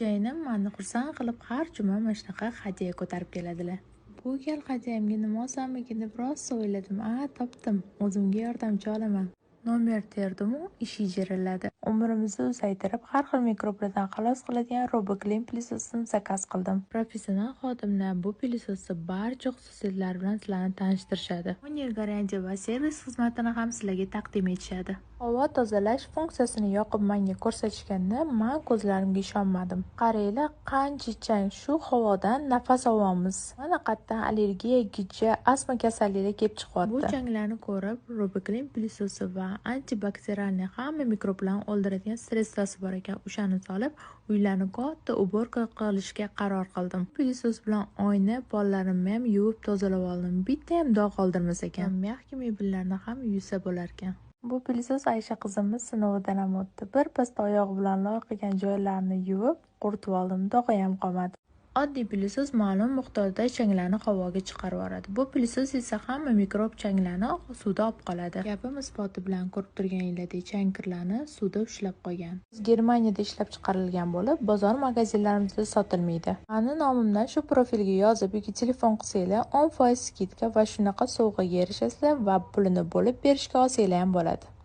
Xo'jayinim mani xursand qilib har juma mana shunaqa hadya ko'tarib keladilar. Bu gal hadyamga nima olsamikin deb rosa o'yladim. A, topdim. O'zimga yordamchi olaman. Nomer terdimu, eshik jirilladi. Umrimizni uzaytirib, har xil mikroblardan xalos qiladigan RoboClean пылесос ini заказ qildim. Professional xodimlar bu пылесос ni barcha xususiyatlari bilan sizlarni tanishtirishadi. 10 yil garantiya va servis xizmatini ham sizlarga taqdim etishadi. Havo tozalash funksiyasini yoqib menga ko'rsatishganda, men ko'zlarimga ishonmadim. Qaranglar, qancha chang, shu havodan nafas olyapmiz. Mana qayerdan allergiya, gijja, astma kasalliklari kelib chiqyapti. Bu changlarni ko'rib, RoboClean пылесос i va антибактериальный, hamma mikroblarni o'ldiradigan средство si bor ekan. O'shani solib, uylarni katta уборка qilishga qaror qildim. Пылесос bilan oyna pollarimni ham yuvib tozalab oldim. Bitta ham dog' qoldirmas ekan. Мягкий mebellarni ham yuvsa bo'lar ekan. Bu пылесос Aysha qizimiz sinovidan ham o'tdi. Bir pasda oyog'i bilan loy qilgan joylarini yuvib, quritib oldim. Dog'i ham qolmadi. Oddiy пылесос ma'lum miqdorda changlarni havoga chiqarib yuboradi. Bu пылесос esa hamma mikrob, changlarni suvda olib qoladi. Gapim isboti bilan ko'rib turganinglardek, chang kirlarni suvda ushlab qolgan. Germaniyada ishlab chiqarilgan bo'lib, bozor magazinlarimizda sotilmaydi. Mani nomimdan shu profilga yozib yoki telefon qilsanglar, 10% скидка va shunaqa sovg'aga erishasizlar va pulini bo'lib berishga olsanglar ham bo'ladi.